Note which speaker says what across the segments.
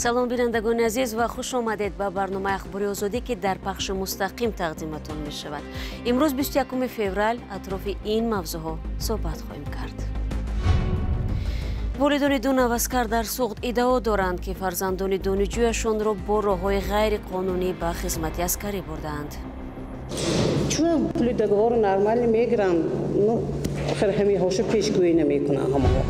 Speaker 1: Салом, бинандагони азиз, ва хуш омадед ба барномаи Ахбори Озодӣ, ки дар пахши мустақим тақдиматон мешавад. Имрӯз, 21 феврал, атрофи ин мавзӯъҳо суҳбат хоҳем кард. Волидони ду наваскар дар Суғд иддао доранд, ки фарзандони донишҷӯяшонро бо роҳҳои ғайриқонунӣ ба хизмати аскарӣ бурдаанд.
Speaker 2: Чун пули договору нормально мегиранд, ну, охир ҳамиҳошу пешгӯӣ намекунанд ҳамаҳо.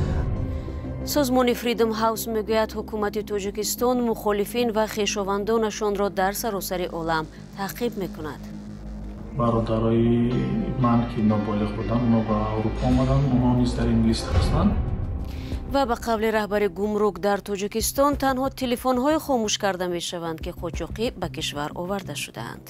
Speaker 1: Созмони Freedom House мегӯяд, ҳукумати Тоҷикистон мухолифин ва хешовандонашонро дар саросари олам таъқиб мекунад.
Speaker 3: Бародарои ман, ки ноболиғ буданд, онҳо ба Аврупо омаданд, онҳо низ дар ин лист ҳастанд.
Speaker 1: Ва ба қавли раҳбари гумрук, дар Тоҷикистон танҳо телефонҳое хомӯш карда мешаванд, ки қочоқӣ ба кишвар оварда шудаанд.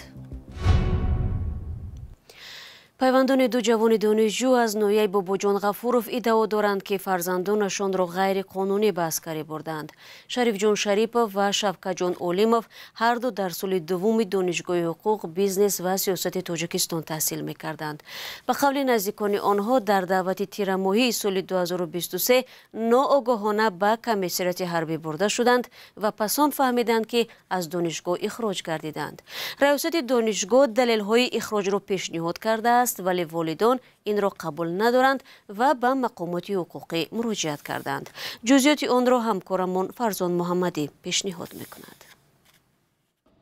Speaker 1: Пайвандони ду ҷавони донишҷӯ аз ноҳияи Бобоҷон Ғафуров иддао доранд, ки фарзандонашонро ғайриқонунӣ ба аскарӣ бурдаанд. Шарифҷон Шарипов ва Шавкатҷон Олимов ҳарду дар соли дуввуми Донишгоҳи ҳуқуқ, бизнес ва сиёсати Тоҷикистон таҳсил мекарданд. Ба қавли наздикони онҳо, дар даъвати тирамоҳии соли 2023 ноогоҳона ба комиссариати ҳарбӣ бурда шуданд ва пасон фаҳмиданд, ки аз донишгоҳ ихроҷ гардиданд. Раёсати донишгоҳ далелҳои ихроҷро пешниҳод кардааст, вале волидон инро қабул надоранд ва ба мақомоти ҳуқуқӣ муроҷиат карданд. Ҷузъиёти онро ҳамкорамон Фарзон Муҳаммадӣ пешниҳод мекунад.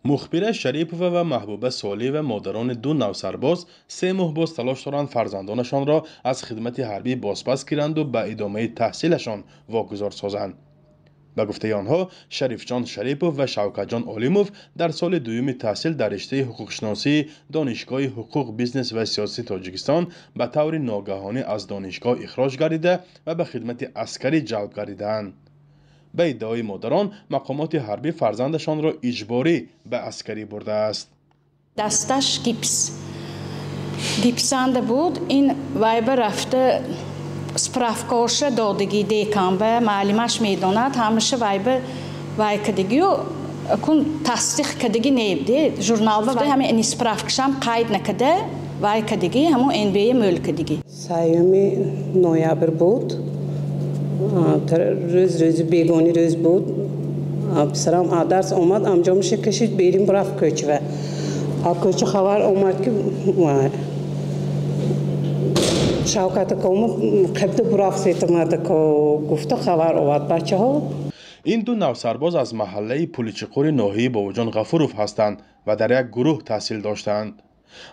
Speaker 4: Мухбира Шарипова ва Маҳбуба Солиева, модарони ду навсарбоз, 3 моҳ боз талош доранд фарзандонашонро аз хидмати ҳарбӣ бозпас гиранду ба идомаи таҳсилашон вогузор созанд. Ба гуфтаи онҳо, Шарифҷон Шарипов ва Шавкатҷон Олимов дар соли дуюми таҳсил дар риштаи ҳуқуқшиносии Донишгоҳи ҳуқуқ, бизнес ва сиёсати Тоҷикистон ба таври ногаҳонӣ аз донишгоҳ ихроҷ гардида ва ба хидмати аскарӣ ҷалб гардидаанд. Ба иддаои модарон, мақомоти ҳарбӣ фарзандашонро иҷборӣ ба аскарӣ бурдааст.
Speaker 5: Дасташ гипс гипсанда буд. Ин вайба рафта, справкаоша додагӣ деканба, маълимаш медонад, ҳамаша вайба вай кадагию кун тасдиқ кадагӣ небде журналба, ҳами ини справкашам қайд накада вай кадагӣ, ҳамон НБ мӯл кадагӣ.
Speaker 2: 3 ноябр буд, рӯз рӯзи бегонӣ рӯз буд. Писарам дарс омад, анҷомаша кашид, берим рафт кӯчава. Кӯча хабар омад, ки Шавкатакому қабда бурафт, сетамадако гуфта хабар овард бачаҳо.
Speaker 4: Ин ду навсарбоз аз маҳаллаи Пуличиқури ноҳияи Бобоҷон Ғафуров ҳастанд ва дар як гурӯҳ таҳсил доштаанд.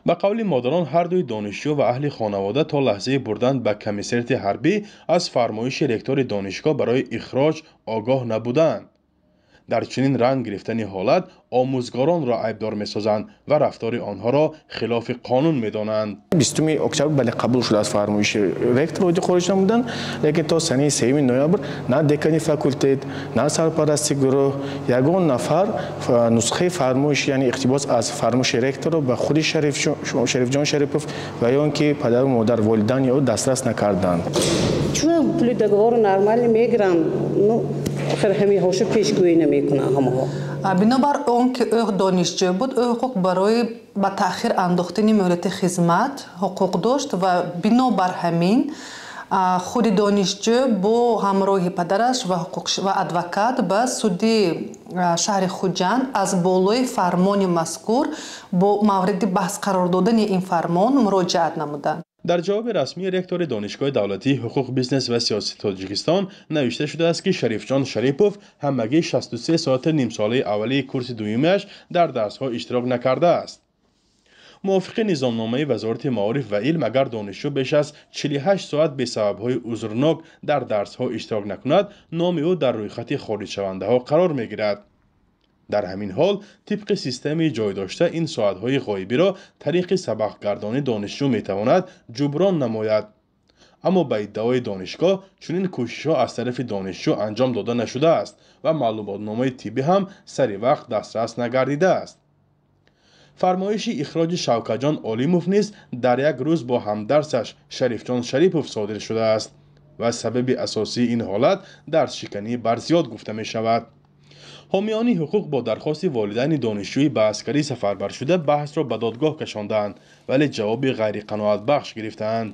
Speaker 4: Ба қавли модарон, ҳардуи донишҷӯ ва аҳли хонавода то лаҳзаи бурдан ба комиссариати ҳарбӣ аз фармоиши ректори донишгоҳ барои ихроҷ огоҳ набуданд. Дар чунин ранг гирифтани ҳолат омӯзгоронро айбдор месозанд ва рафтори онҳоро хилофи қонун медонанд.
Speaker 6: 20 октябр, бале, қабул шудааст фармоиши ректор оиди хориҷ намудан, лекин то санаи 3 ноябр на декани факултет, на сарпарасти гурӯҳ, ягон нафар нусхаи фармоиш, яъне иқтибос аз фармоиши ректорро ба худи Шарифҷон Шарипов ва ё он ки падару модар, волидани ӯ дастрас накарданд.
Speaker 2: Чун пули договору нормально мегиранд, ну, охир ҳамиҳошу пешгӯӣ намекунанд ҳамаҳо.
Speaker 7: Бинобар он ки ӯ донишҷӯ буд, ӯ ҳуқуқ барои ба таъхир андохтани муҳлати хизмат ҳуқуқ дошт ва бинобар ҳамин худи донишҷӯ бо ҳамроҳи падараш ва адвокат ба суди шаҳри Хуҷанд аз болои фармони мазкур бо мавриди баҳс қарор додани ин фармон муроҷиат намуданд.
Speaker 4: Дар ҷавоби расмии ректори Донишгоҳи давлатии ҳуқуқ, бизнес ва сиёсати Тоҷикистон навишта шудааст, ки Шарифҷон Шарипов ҳамагӣ 63 соати нимсолаи аввалии курси дуюмиаш дар дарсҳо иштирок накардааст. Мувофиқи низомномаи Вазорати маориф ва илм, агар донишҷӯ беш аз 48 соат бесабабҳои узрнок дар дарсҳо иштирок накунад, номи ӯ дар рӯйхати хориҷшавандаҳо қарор мегирад. Дар ҳамин ҳол, тибқи системаи ҷойдошта, ин соатҳои ғоибиро тариқи сабақгардонӣ донишҷӯ метавонад ҷуброн намояд. Аммо ба иддаои донишгоҳ, чунин кӯшишҳо аз тарафи донишҷӯ анҷом дода нашудааст ва маълумотномаи тиббӣ ҳам сари вақт дастрас нагардидааст. Фармоиши ихроҷи Шавкатҷон Олимов низ дар як рӯз бо ҳамдарсаш Шарифҷон Шарипов содир шудааст ва сабаби асосии ин ҳолат дарсшиканӣ барзиёд гуфта мешавад. Ҳомиёни ҳуқуқ бо дархости волидайни донишҷӯи ба аскарӣ сафарбаршуда баҳсро ба додгоҳ кашондаанд, вале ҷавоби ғайриқаноатбахш гирифтаанд.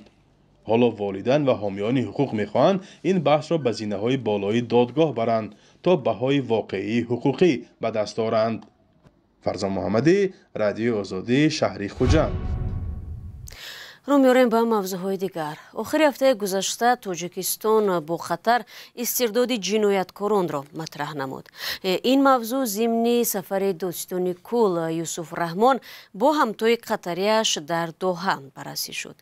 Speaker 4: Ҳоло волидайн ва ҳомиёни ҳуқуқ мехоҳанд ин баҳсро ба зинаҳои болоии додгоҳ баранд, то баҳои воқеии ҳуқуқӣ ба даст оранд. Фарзон Муҳаммадӣ, Радиои Озодӣ, шаҳри Хуҷанд.
Speaker 1: Рӯ меорем ба мавзӯъҳои дигар. Охири ҳафтаи гузашта Тоҷикистон бо хатар истирдоди ҷинояткоронро матраҳ намуд. Ин мавзӯъ зимни сафари додситони кул Юсуф Раҳмон бо ҳамтои қатарияш дар Доҳа баррасӣ шуд.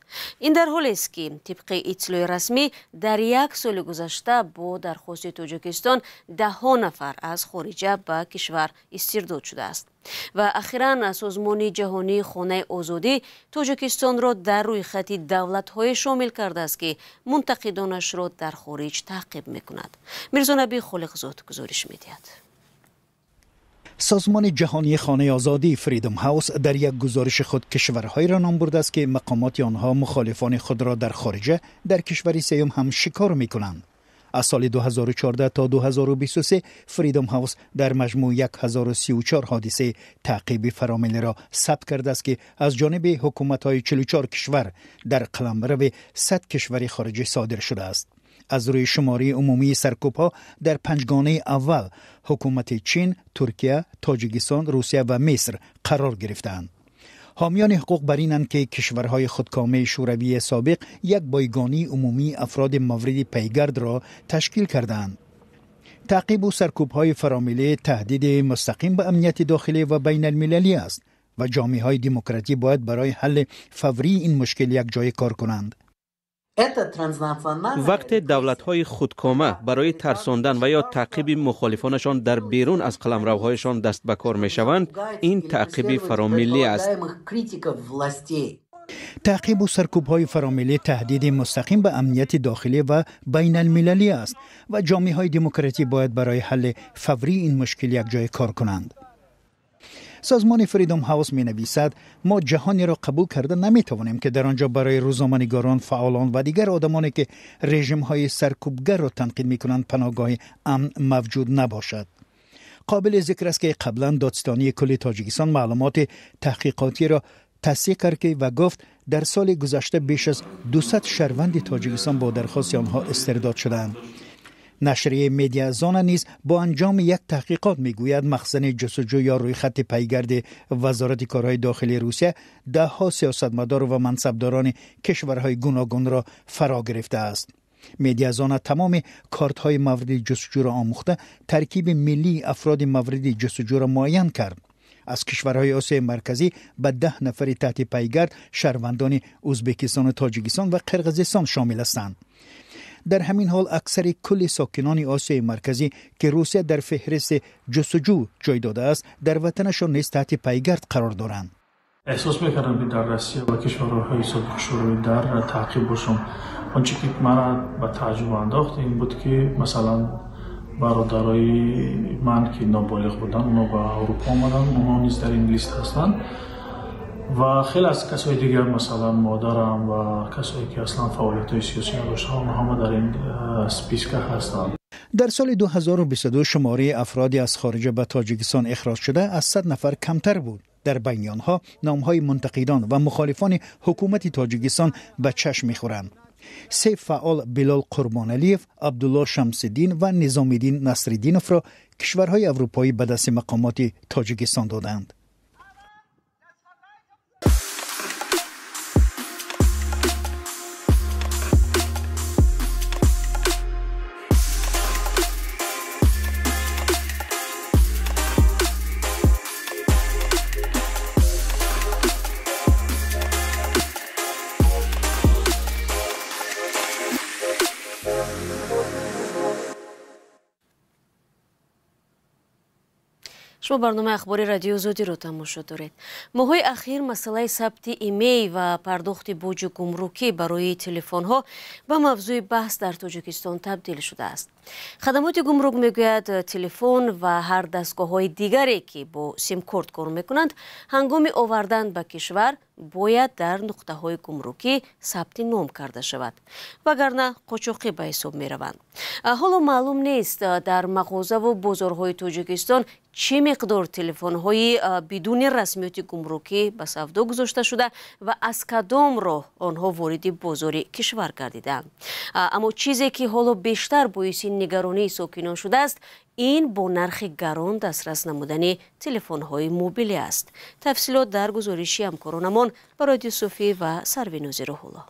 Speaker 1: Ин дар ҳолест, ки тибқи иттилои расмӣ дар як соли гузашта бо дархости Тоҷикистон даҳҳо нафар аз хориҷа ба кишвар истирдод шудааст. Ва ахиран Созмони ҷаҳонии Хонаи Озодӣ Тоҷикистонро дар рӯйхати давлатҳое шомил кардааст, ки мунтақидонашро дар хориҷ таъқиб мекунад. Мирзонаби Холиқзод гузориш медиҳад.
Speaker 8: Созмони ҷаҳонии Хонаи Озодӣ Фридом Ҳаус дар як гузориши худ кишварҳоеро ном бурдааст, ки мақомоти онҳо мухолифони худро дар хориҷа дар кишвари сеюм ҳам шикор мекунанд. Аз соли 2014 то 2023 Фридом Ҳаус дар маҷмӯъ 1034 ҳодисаи таъқиби фаромиллиро сабт кардааст, ки аз ҷониби ҳукуматҳои 44 кишвар дар қаламрави 100 кишвари хориҷӣ содир шудааст. Аз рӯи шумории умумии саркӯбҳо дар панҷгонаи аввал ҳукумати Чин, Туркия, Тоҷикистон, Русия ва Миср қарор гирифтаанд. Ҳомиёни ҳуқуқ бар инанд, ки кишварҳои худкомаи шӯравии собиқ як бойгонии умумии афроди мавриди пайгардро ташкил кардаанд. Таъқибу саркӯбҳои фаромиллӣ таҳдиди мустақим ба амнияти дохилӣ ва байналмилалӣ аст ва ҷомеаҳои демократӣ бояд барои ҳалли фаврии ин мушкил якҷоя кор кунанд.
Speaker 9: Вақте давлатҳои худкома барои тарсондан ва ё таъқиби мухолифонашон дар берун аз қаламравҳояшон даст ба кор мешаванд, ин таъқиби фаромиллӣ аст.
Speaker 8: Таъқибу саркӯбҳои фаромиллӣ таҳдиди мустақим ба амнияти дохилӣ ва байналмилалӣ аст ва ҷомеаҳои демократӣ бояд барои ҳалли фаврии ин мушкил якҷоя кор кунанд. Созмони Фридом Ҳаус менависад, мо ҷаҳонеро қабул карда наметавонем, ки дар он ҷо барои рӯзноманигорон, фаъолон ва дигар одамоне, ки режимҳои саркӯбгарро танқид мекунанд, паноҳгоҳи амн мавҷуд набошад. Қобили зикр аст, ки қаблан додситонии кулли Тоҷикистон маълумоти таҳқиқотиро тасдиқ кард ва гуфт, дар соли гузашта беш аз 200 шаҳрванди Тоҷикистон бо дархости онҳо истирдод шудаанд. Нашрияи Медиазона низ бо анҷоми як таҳқиқот мегӯяд, махзани ҷустуҷӯ ё рӯйхати пайгарди Вазорати корҳои дохилии Русия даҳҳо сиёсатмадор ва мансабдорони кишварҳои гуногунро фаро гирифтааст. Медиазона тамоми картҳои мавриди ҷустуҷӯро омӯхта, таркиби миллии афроди мавриди ҷустуҷӯро муайян кард. Аз кишварҳои Осиёи Марказӣ ба 10 нафари таҳти пайгард шаҳрвандони Ӯзбекистону Тоҷикистон ва Қирғизистон шомил ҳастанд. Дар ҳамин ҳол аксари кулли сокинони Осиёи Марказӣ, ки Русия дар феҳристи ҷустуҷӯ ҷой додааст, дар ватанашон низ таҳти пайгард қарор доранд.
Speaker 3: Эҳсос мекардам, ки дар Россия ва кишварҳои собиқ шӯравӣ дар таъқиб бошам. Он чи ки маро ба тааҷҷуб андохт ин буд, ки масалан бародарои ман, ки ноболиғ буданд, онҳо ба Аврупо омаданд, онҳо низ дар ин лист ҳастанд ва хеле аз касои дигар, масалан модарам ва касое ки аслан фаъолиятҳои сиёсӣ надоштанд, онҳо ҳама дар ин списка ҳастанд.
Speaker 8: Дар соли 2022 шумораи афроди аз хориҷа ба Тоҷикистон ихроҷ шуда аз 100 нафар камтар буд. Дар байни онҳо номҳои мунтақидон ва мухолифони ҳукумати Тоҷикистон ба чашм мехӯранд. Се фаъол Билол Қурбоналиев, Абдулло Шамсиддин ва Низомиддин Насриддиновро кишварҳои аврупоӣ ба дасти мақомоти Тоҷикистон доданд.
Speaker 1: Шумо барномаи ахбори Радиои Озодиро тамошо доред. Моҳҳои ахир масъалаи сабти имей ва пардохти боҷи гумрукӣ барои телефонҳо ба мавзӯи баҳс дар Тоҷикистон табдил шудааст. Хадамоти гумрук мегӯяд, телефон ва ҳар дастгоҳҳои дигаре, ки бо симкорт кор мекунанд, ҳангоми овардан ба кишвар Бояд дар нуқтаҳои гумрукӣ сабти ном карда шавад, вагарна қочоқӣ ба ҳисоб мераванд. Ҳоло маълум нест, дар мағозаву бозорҳои Тоҷикистон чӣ миқдор телефонҳои бидуни расмиёти гумрукӣ ба савдо гузошта шуда ва аз кадом роҳ онҳо вориди бозори кишвар гардидаанд. Аммо чизе ки ҳоло бештар боиси нигаронии сокинон шудааст, ин бо нархи гарон дастрас намудани телефонҳои мобилӣ аст. Тафсилот дар гузориши ҳамкоронамон Бароди Юсуфӣ ва Сарвинози Рӯҳулло.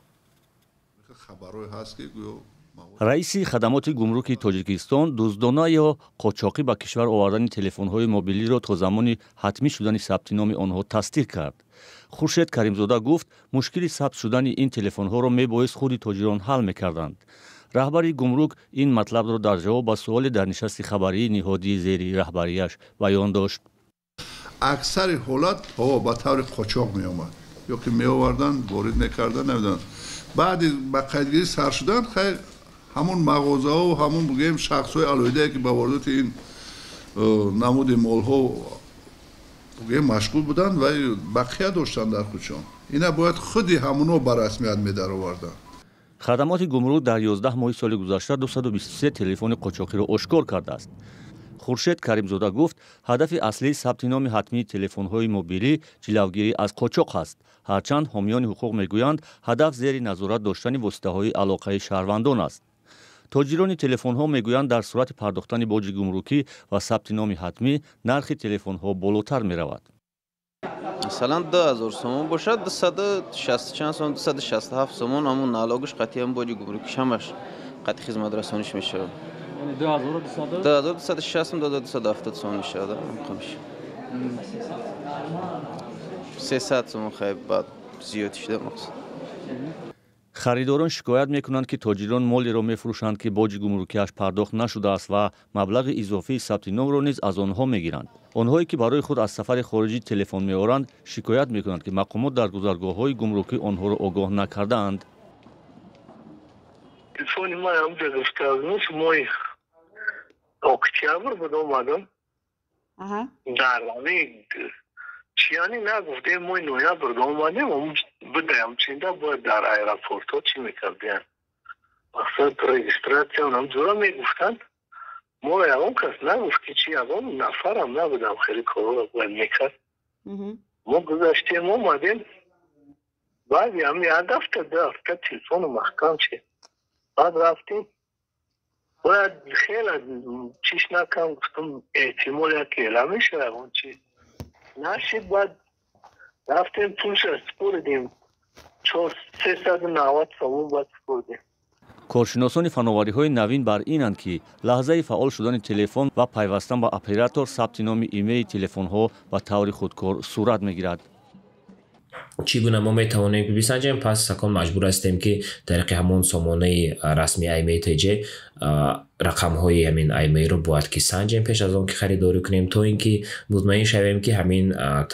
Speaker 10: Раиси хадамоти гумруки Тоҷикистон дуздона ё қочоқӣ ба кишвар овардани телефонҳои мобилиро то замони ҳатмӣ шудани сабти номи онҳо тасдиқ кард. Хуршед Каримзода гуфт, мушкили сабт шудани ин телефонҳоро мебоист худи тоҷирон ҳал мекарданд. Раҳбари гумрук ин матлабро дар ҷавоб ба суоле дар нишасти хабарии ниҳодии зери раҳбарияш баён дошт.
Speaker 11: Аксари ҳолатҳо ба таври қочоқ меомад ё ки меоварданд, ворид мекарданд, намедонам. Баъди ба қайдгирӣ сар шудан, хайр, ҳамун мағозаҳо, ҳамун бигӯем шахсҳои алоҳидае, ки ба воридоти ин намуди молҳо бигӯем машғул буданд ва бақия доштанд дар худшон, ина бояд худи ҳамунҳо ба расмият медароварданд.
Speaker 10: Хадамоти гумрук дар 11 моҳи соли гузашта 223 телефони қочоқиро ошкор кардааст. Хуршед Каримзода гуфт, ҳадафи аслии сабти номи ҳатмии телефонҳои мобилӣ ҷилавгирӣ аз қочоқ аст. Ҳарчанд ҳомиёни ҳуқуқ мегӯянд, ҳадаф зери назорат доштани воситаҳои алоқаи шаҳрвандон аст. Тоҷирони телефонҳо мегӯянд, дар сурати пардохтани боҷи гумрукӣ ва сабти номи ҳатмӣ нархи телефонҳо болотар меравад.
Speaker 12: Масалан, 2000 сомон бошад, 260 чанд сомон, 267 сомон ҳамун налогаш қатъиян боҷи гумрукиш ҳамаш қатъи хизматрасониш мешавад. 2260, 2270 сомон мешавад. 300 сомон хай баъд зиёд шуда мақсад.
Speaker 10: Харидорон шикоят мекунанд, ки тоҷирон молеро мефурӯшанд, ки боҷи гумрукиаш пардохт нашудааст ва маблағи изофии сабти номро низ аз онҳо мегиранд. Онҳое ки барои худ аз сафари хориҷӣ телефон меоранд, шикоят мекунанд, ки мақомот дар гузаргоҳҳои гумрукӣ онҳоро огоҳ накардаанд.
Speaker 13: Телефони ман ҳамҷа гуфтааст, моҳи октябр буд омадам. Дар чияни нагуфтем, моҳи ноябр омадем, бидаям чинда бояд дар аэропортҳо чӣ мекардиян, мақсад регистрация ҳамҷора мегуфтанд. Моро ягон кас нагуфт, ки чи ягон нафарам набудам, хеле корро бояд мекард. Мо гузаштем, омадем, баъди ҳами як ҳафта, 2 ҳафта телефону маҳкам шид. Баъд рафтем, бояд хеле чиш накам, гуфтам эҳтимол яке эла мешавад ягон чиз нашид. Баъд рафтем, пулша супурдем, 390 сомон баъд супурдем.
Speaker 10: Коршиносони фановариҳои навин бар инанд, ки лаҳзаи фаъол шудани телефон ва пайвастан ба оператор сабти номи имейи телефонҳо ба таври худкор сурат мегирад.
Speaker 14: Чӣ гуна мо метавонем ки бисанҷем? Пас сакон маҷбур ҳастем, ки тариқи ҳамон сомонаи расмии IMEI.tj рақамҳои ҳамин IMEI-ро бояд ки санҷем пеш аз он ки харидорӣ кунем, то ин ки мутмаин шавем, ки ҳамин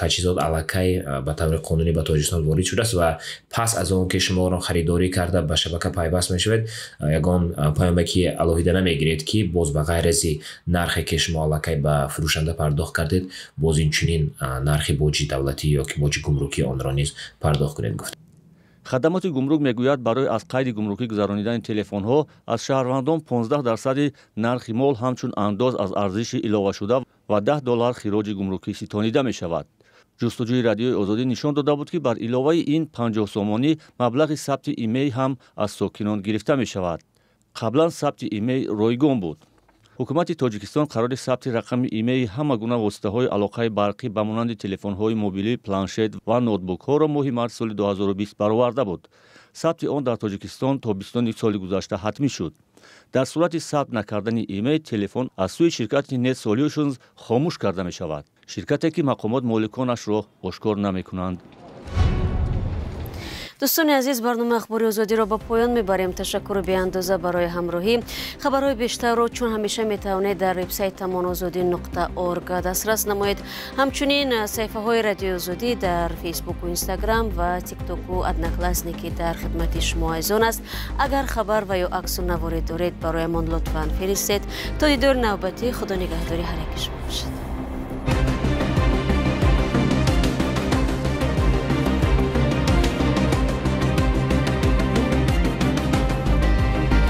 Speaker 14: таҷҳизот аллакай ба таври қонунӣ ба Тоҷикистон ворид шудааст. Ва пас аз он ки шумо онро харидорӣ карда ба шабака пайваст мешавед, ягон паёмаки алоҳида намегиред, ки боз ба ғайр ази нархе ки шумо аллакай ба фурӯшанда пардохт кардед, боз инчунин нархи боҷи давлатӣ ё ки боҷи гумрукӣ онро низ пардохт кунед, гуфт.
Speaker 10: Хадамоти гумрук мегӯяд, барои аз қайди гумрукӣ гузаронидани телефонҳо аз шаҳрвандон 15% нархи мол ҳамчун андоз аз арзиши иловашуда ва $10 хироҷи гумрукӣ ситонида мешавад. Ҷустуҷӯи Радиои Озодӣ нишон дода буд, ки бар иловаи ин 50 сомонӣ маблағи сабти имей ҳам аз сокинон гирифта мешавад. Қаблан сабти имей ройгон буд. Ҳукумати Тоҷикистон қарори сабти рақами имейи ҳама гуна воситаҳои алоқаи барқӣ ба монанди телефонҳои мобилӣ, планшет ва ноутбукҳоро моҳи март соли 2020 бароварда буд. Сабти он дар Тоҷикистон то 29 соли гузашта ҳатмӣ шуд. Дар сурати сабт накардани имей, телефон аз сӯи ширкати Net Solutions хомӯш карда мешавад, ширкате ки мақомот моликонашро ошкор намекунанд.
Speaker 1: Дӯстони азиз, барномаи Ахбори Озодиро ба поён мебарем. Ташаккуру беандоза барои ҳамроҳӣ. Хабарҳои бештарро чун ҳамеша метавонед дар вебсайтамон озодӣ.org дастрас намоед. Ҳамчунин саҳифаҳои Радиои Озодӣ дар Фейсбуку, Инстаграм ва Тиктоку Одноклассники дар хидмати шумо азизон аст. Агар хабар ва ё аксу наворе доред, бароямон лутфан фиристед. То дидори навбатӣ, Худо нигаҳдори ҳар яки шумо бошад.